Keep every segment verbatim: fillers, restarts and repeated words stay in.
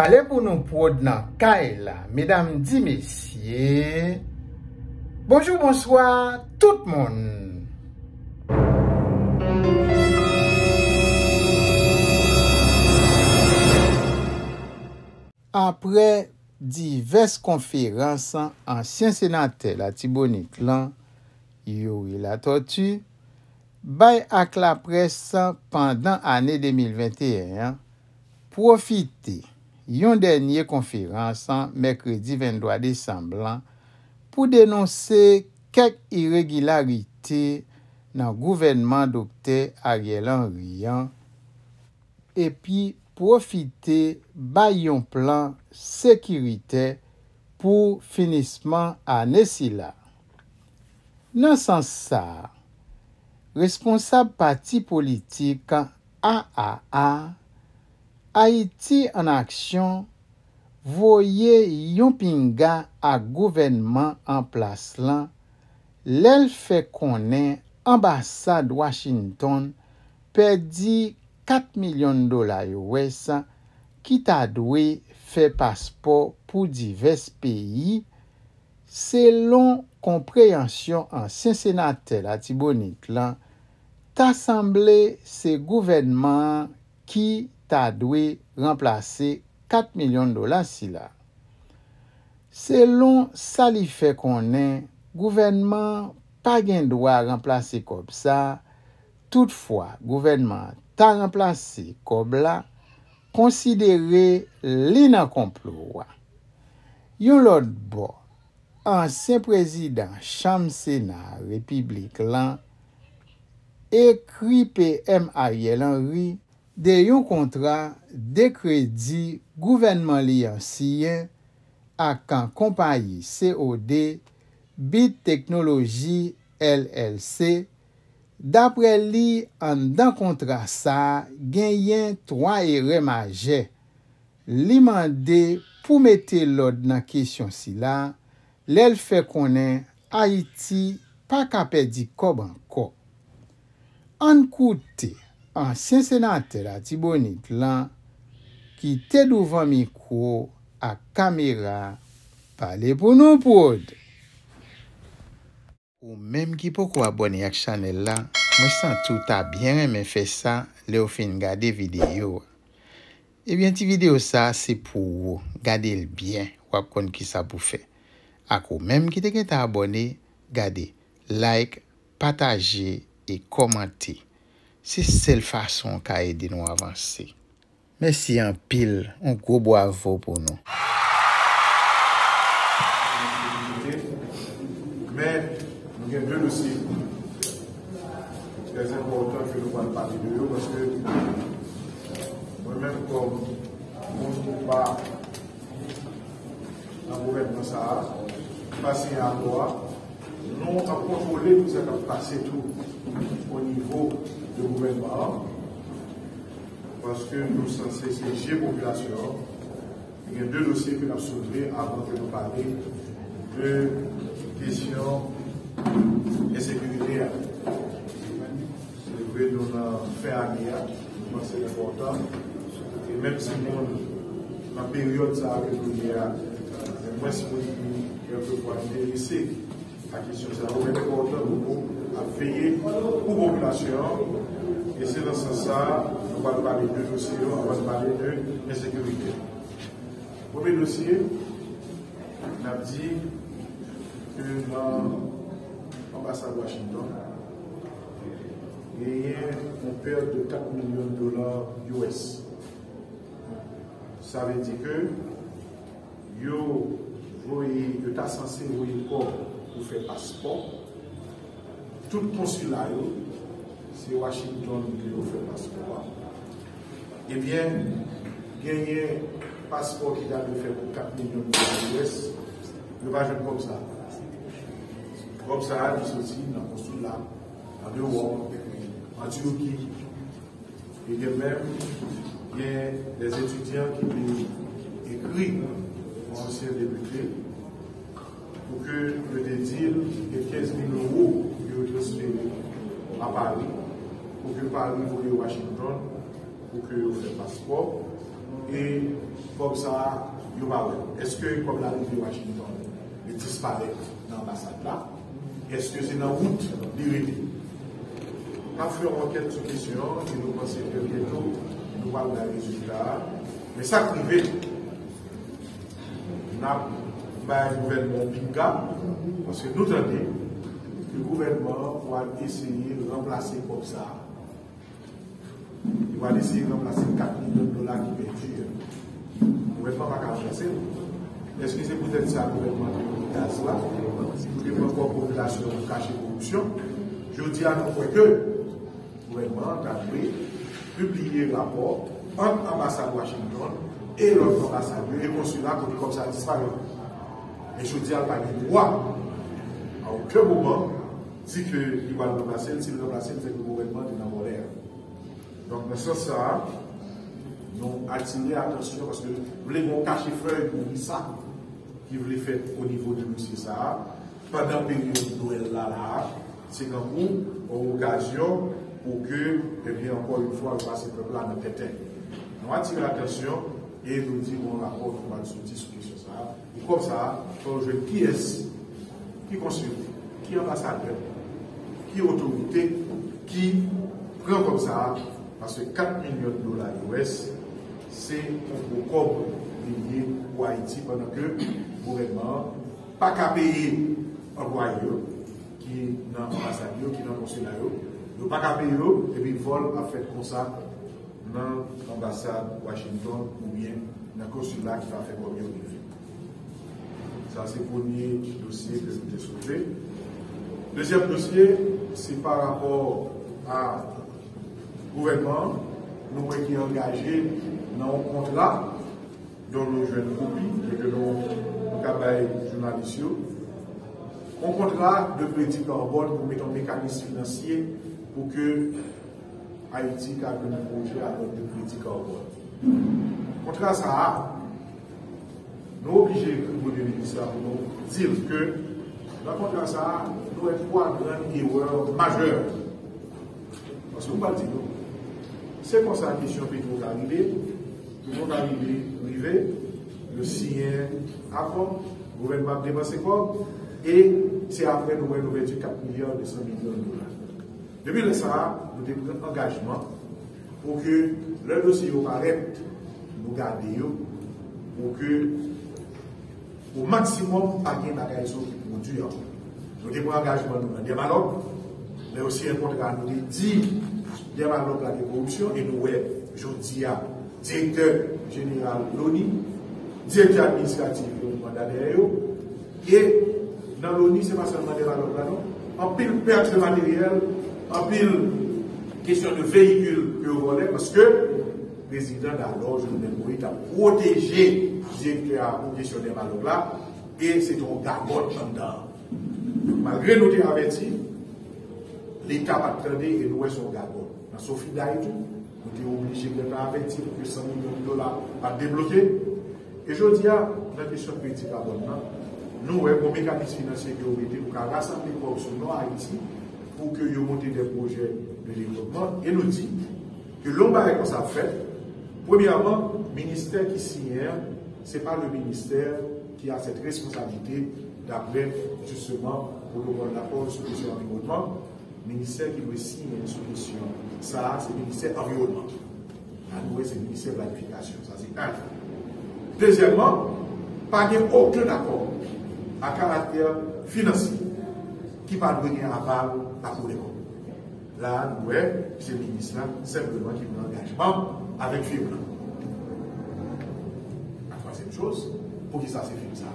Ale pou nou pwòd nan kay la, medam di mesye. Bonjou, bonswa, tout moun. Apre divès konferans ansyen senatè Latibonit lan, Youri Latortue, bay ak laprès pandan ane de mil venteyen an, pwofite yon dènye konferans mèkredi venntwa desanm lan pou denonse kèk iregilarite nan gouvènman Doktè Ariel Henry an, epi pwofite bay yon plan sekiritè pou finisman ane sila. Nan sans sa a, responsab pati politik A A A, Ayiti an Aksyon, voye yon pinga ak gouvènman an plas lan lè l fè konnen anbasad Washington pèdi kat milyon dola U S ki ta dwe fè paspò pou divès peyi, selon konpreyansyon ansyen senatè Latibonit lan, ta sanble se gouvènman an ki ta dwe ranplase kat milyon dola sila. Selon sa li fè konnen, gouvènman an pa gen dwa ranplase kòb sa a, toutfwa gouvènman an ta ranplase kòb la, konsidere li nan konplo a. Yon lòt bò, ansyen prezidan Chanm Sena Repiblik lan ekri P M Ariel Henry de yon kontra de kredi gouvènman li an siyen ak konpayi C O D Bit Teknoloji L L C. Daprè li, anndan kontra sa a, genyen twa erè majè. Li mande pou mete lòd nan kesyon sila, lè l fè konnen Ayiti pa ka pèdi kòb ankò. Ann koute ansyen senatè Latibonit lan ki te douvan mikwo ak kamera pale pou nou pwòd. Ou menm ki poko abòne ak chanèl la, mwen santi w ta byen renmen fè sa lè w fin gade videyo a. Ebyen, ti videyo sa a se pou ou. Gade l byen, w ap konn kisa pou fè. Ak ou menm ki te gentan abòne, gade, like, pataje e kòmante. Se sèl fason w ka ede nou avanse. Mèsi anpil, yon gwo bwavo pou nou. Men, nou gen de dosye trè enpòtan ke nou pral pale de yo, paske mwen menm kòm moun ki pa nan gouvènman sa a, ki pa siyen akò a, nou ap kontwole tout sa k ap pase tou o nivo de gouvènman an. Paske nou sanse se je popilasyon an. Gen de dosye ke n ap soulve avan ke nou pale de kesyon ensekirite a. Se vre, nou nan fen ane a, nou panse l enpòtan. E menm si moun nan peryòd sa a ke nou ye a, gen mwens moun ki kèlkefwa enterese a kesyon sa yo, men enpòtan pou nou ap veye pou popilasyon an. E se nan sans sa a, nou pral pale de dosye yo anvan n pale de ensekirite. Premye dosye, n ap di ke nan anbasad Washington, genyen yon pèt de kat milyon dola U S. Sa vle di ke yo voye, yo ta sanse voye kòb pou fè paspò. Tout konsila yo, se Washington ke yo fè paspò a. Ebyen, genyen paspò ki ta dwe fè pou kat milyon dola U S, yo pa jwenn kòb sa. Kòb sa a, li soti nan konsila, an de Wòm, an Tiki. E gen menm, gen de etidyan ki te ekri yon ansyen depite pou ke yo te di l gen kenz mil ewo ke yo transfere a Pari, pou ke Pari voye Washington, pou ke yo fè paspò. E kòb sa a, yo pa wè l. Èske kòb la rive Washington, li disparèt nan anbasad la? Èske se nan wout li rete? N ap fè yon ankèt sou kesyon an e nou panse ke byento nou pral bay rezilta a. Men sa k rive, n ap bay gouvènman an pinga, paske nou tande ke gouvènman an pral eseye ranplase kòb sa a. Yo pral eseye ranplase kat milyon dola ki pèdi a. Gouvènman pa ka ranplase l. Èske se poutèt sa gouvènman te pran gaz la? Se pou te pran kòb popilasyon pou kache koripsyon? Jodi a, nou kwè ke gouvènman an ta dwe pibliye rapò ant anbasad Washington e lòt anbasad yo e konsila kote kòb sa a disparèt. Men jodi a, l pa gen dwa a okenn moman di ke li pral ranplase l. Si l ranplase l, se ke gouvènman an te nan vòlè a. Donk, nan sans sa a, nou atire atansyon, paske nou vle gen yon kache fèy pou ki sa ki vle fèt o nivo de dosye sa a, pandan peryòd Nwèl la, la a, se kankou yon okazyon pou ke, ebyen, ankò yon fwa, yo pase pèp la nan tenten. Nou atire atansyon e nou di, bon, rapò nou pral soti sou kesyon sa a. E kòb sa a, fò yo jwenn kiyès ki konsilte, ki anbasadè, ki otorite ki pran kòb sa a, paske kat milyon dola U S, se yon gwo kòb li ye pou Ayiti, pandan ke gouvènman an pa ka peye anplwaye yo ki nan anbasad yo, ki nan konsila yo, yo pa ka peye yo, epi vòl ap fèt konsa nan anbasad Washington oubyen nan konsila ki pa fè kòb yo rive. Sa se premye dosye ke nou te soulve. Dezyèm dosye, se pa rapò a gouvènman an, nou wè ki angaje nan yon kontra dont nou jwenn kopi e ke nou, nou ka bay jounalis yo. Yon kontra de kredi kabòn pou mete yon mekanis finansye pou ke Ayiti ka jwenn pwojè a lòt de kredi kabòn. Kontra sa a, nou oblije ekri Premye Minis la pou nou di l ke nan kontra sa a, nou wè twa grann erè majè. Paske m pral di nou, se konsa kesyon Petro Caribe, Petro Caribe rive, yo siyen akò, gouvènman ap depanse kòb, e se apre nou wè nou pèdi kat milya de san milyon dola. Depi lè sa a, nou te pran angajman pou ke lè dosye yo parèt, nou gade yo, pou ke o maksimòm pa gen bagay sa yo ki pwodui ankò. Nou te pran angajman nou nan Dèmalòk, lè yo siyen kontra, nou te di Dèmalòk la gen koripsyon, e nou wè jodi a, direktè jeneral loni, direktè administratif yo, nou manda dèyè yo, E nan loni, se pa sèlman Dèmalòk la non. Anpil pèt de materyèl, anpil kesyon de veyikil ke yo vòlè, paske prezidan Dalò, Jovenel Moïse, t ap pwoteje direktè a pou kesyon Dèmalòk la, e se te yon gagòt anndan an. Malgre nou te avèti, Leta pa t tande e nou wè se yon gagòt. Nan Sofidal tou, nou te oblije gentan avèti pou ke san milyon dola pa t debloke. E jodi a, nan kesyon kredi kabòn nan, nou wè gon mekanis finansye ke yo mete pou ka rasanble kòb sou non Ayiti pou ke yo monte de pwojè de devlopman. E nou di ke lè yon bagay konsa ap fèt, premyèman, ministè ki siyen an, se pa le ministè ki a cette responsabilité d'après, justement, protokòl dakò sou kesyon anviwònman. Ministè ki dwe siyen sou kesyon sa a, se ministè anviwònman. La, nou wè se ministè planifikasyon. Sa, se yon. Dezyèmman, pa gen okenn akò a karaktè finansye ki pa dwe gen aval Lakou dè Kont. La, nou wè, se minis la, senpleman, ki pran angajman avèk firm lan. La twazyèm choz, poukisa se firm sa?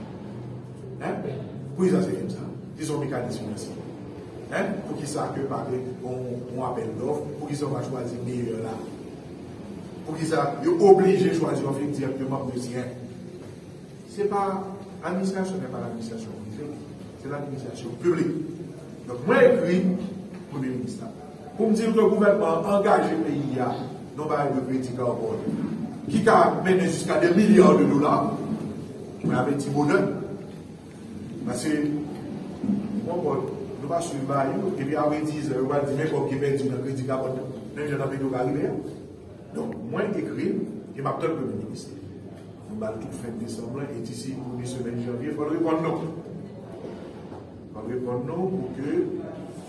Hein? Poukisa se firm sa? Ki se yon mekanis finansye? Hein? Poukisa ke pa gen yon, yon apèl dòf? Poukisa yo pa chwazi meyè la? Poukisa yo oblije chwazi yon firm dirèkteman pou yo siyen? Se pa, l'administration n'est pas l'administration privée, c'est l'administration publique. Donk, mwen ekri Premye Minis la pou m di l ke gouvènman an angaje peyi a nan yon bagay de kredi kabòn ki ka mennen jiska de milya de dola. Mwen avèti bonè. Paske, bon, bon, nou pa swiv bagay yo, epi apre diz an, yo pral di, men kòb ki pèdi nan kredi kabòn nan, menm jan nan Petro Caribe a. Donk, mwen ekri l, E m ap tann Premye Minis la. Nou ba l tout fen desanm lan, e disi premye semèn janvye, fò l reponn nou. Fò l reponn nou pou ke,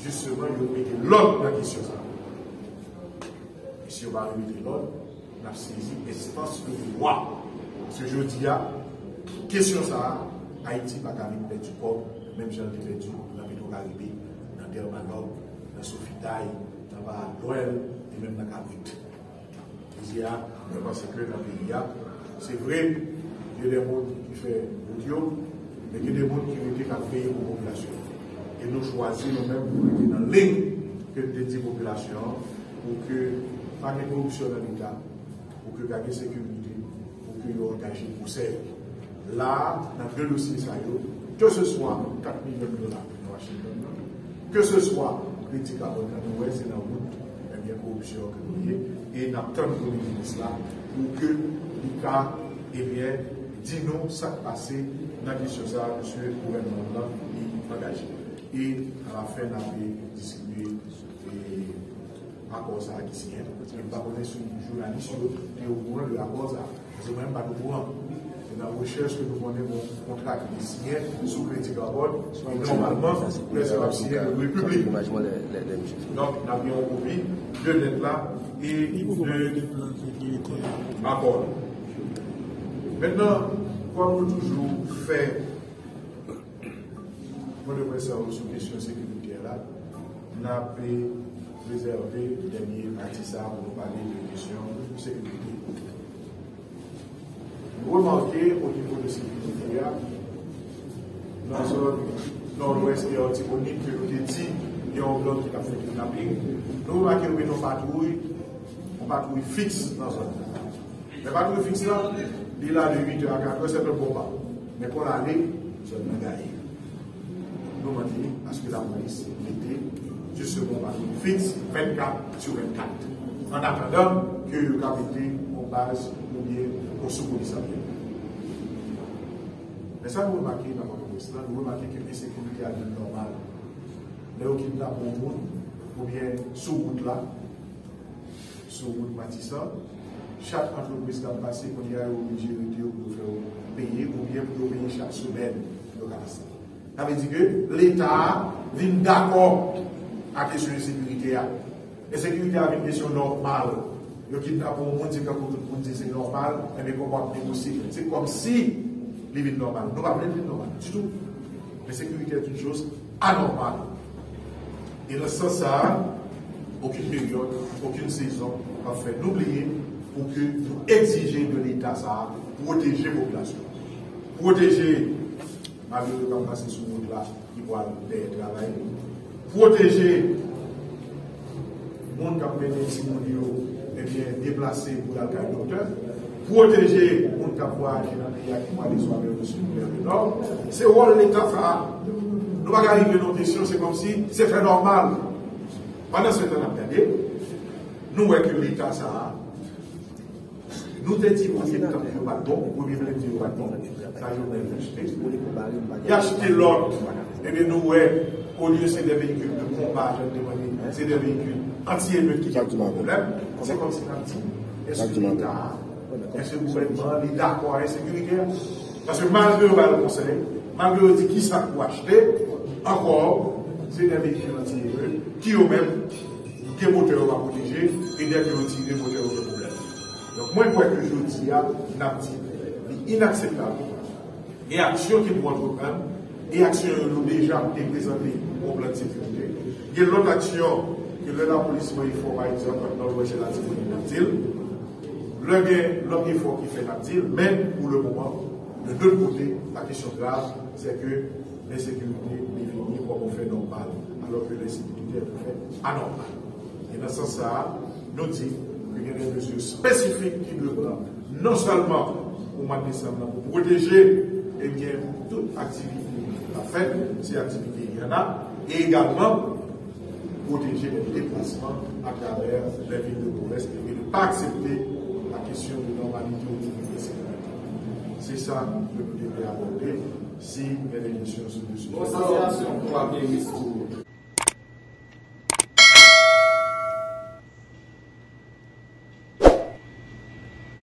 jisteman, yo mete lòd nan kesyon sa a. E si yo pa remete lòd, n ap sezi enstans de dwa. Paske jodi a, kesyon sa a, Ayiti pa ka vin pèdi kòb, menm jan l te pèdi nan Petwokaribe, nan Dermalòg, nan Sofitay, nan Paradwèl, e menm nan Kabrit. Jodi a, mwen panse ke nan peyi a, se vre, gen de moun ki fè wout yo, men gen de moun ki rete k ap veye pou popilasyon. E nou chwazi nou menm pou rete nan liy ke n te di popilasyon an, pou ke pa gen koripsyon nan Leta, pou ke pa gen sekirite, pou ke yo angaje pwosè yo. La a, nan de dosye sa yo, keseswa kat milyon dola nan Washington nan, keseswa kredi kabòn nan, nou wè se nan wout, ebyen, koripsyon ke nou ye, e n ap tann Premye Minis la pou ke li ka, ebyen, di nou sa k pase nan kesyon sa a, mesye gouvènman an li angaje. E alafen, n ap distribye, e, akò sa a ki siyen. E m pa konnen si jounalis yo te okouran de akò sa a. Paske mwen menm m pa t okouran. Se nan rechèch ke nou konnen gon kontra ki te siyen sou kredi kabòn, e nòmalman, lè sa yo ap siyen, yo dwe piblik. Donk, n ap gen yon kopi de lèt la e de akò la. Mentnan, kòm nou toujou fè pwen de près sa yo sou kesyon sekirite a la, n ap rezève dènye pati sa a pou nou pale de kesyon sekirite. Nou remake o nivo de sekirite a, nan zòn Nòdwès e Atibonit ke nou te di gen yon gang ki t ap fè kidnaping, nou remake yo mete yon patwouy, yon patwouy fiks nan zòn nan. Men patwouy fiks la, li la de uit è a kat è, se lè bon pa. Men kon l ale, zòn nan gaye. Nou mande aske lapolis mete jisteman yon patwouy fiks vennkat sou vennkat. An atandan ke yo ka mete yon baz oubyen yon sou polis apre. Men sa nou remake nan Pòtoprens lan, nou remake ke ensekirite a vin nòmal. Lè yo kidnape yon moun, oubyen sou wout la, sou wout Matisan, chak antrepriz k ap pase, kounye a yo oblije rete yo pou yo fè yo peye, oubyen pou yo peye chak semèn pou yo ka pase. Sa vle di ke Leta a vin dakò ak kesyon ensekirite a. Ensekirite a vin kesyon nòmal. Yo kidnape yon moun, se tankou tout moun di se nòmal, enben kòman w ap negosye? Se kòmsi li vin nòmal. Nou pa vle l vin nòmal ditou. Ensekirite est une chose anormal. E nan sans sa a, okenn peryòd, okenn sezon p ap fè nou bliye pou ke nou egzije de Leta sa a pwoteje popilasyon. Pwoteje malere k ap pase sou wout la ki pral dèyè travay li. Pwoteje moun k ap mennen timoun yo, ebyen, deplase pou y al kay doktè. Pwoteje moun k ap vwayaje nan peyi a ki pwale sou avyon de Sud Mer de Nord. Se wòl Leta sa a. Nou pa ka rive nan kesyon, se kòmsi se fè nòmal. Pandan se tan n ap gade, nou wè ke Leta sa a, nou te di premye tan yo pa t bon, premye plan di yo pa t bon, sa yo menm achte. Y achte lòt, ebyen nou wè, olye se de veyikil de konba, jan te mande, se de veyikil anti-emet ki gen gwo pwoblèm. Se kòmsi n ap di, èske Leta a, èske gouvènman an, li dakò a ensekirite a? Paske malgre yo ba yo konsèy, malgre yo di kisa pou achte, ankò, se de veyikil anti-emet ki yo menm, gen motè yo pa pwoteje, e dèke yo tire motè yo gen pwoblèm. Donk, mwen kwè ke jodi a, n ap di, li inakseptab. Gen aksyon ki pou antreprann, e aksyon yo nou deja te prezante yon plan de sekirite. Gen lòt aksyon ke lè lapolis voye fò, pa egzanp, ant Nòdwès e Latibonit, n ap di l. Lè gen lòt efò ki fèt, n ap di l. Men, pou le moman, de lòt kote, la kesyon grav, se ke lensekirite li vini kòm yon fè nòmal, alò ke lensekirite se yon fè anòmal. E nan sans sa a, nou di ke gen de mezi espesifik ki dwe pran, non sèlman pou mwa desanm nan, pou pwoteje, ebyen, tout aktivite k ap fèt, si aktivite y en a, e egalman pwoteje lè deplasman atravè lè vil de pwovens, e de pa aksepte la kesyon de nòmalite ou de sekirite. Se sa ke nou te vle abòde, si gen de kesyon sou le sijè. Bon, sitiyasyon pou Premye Minis tou.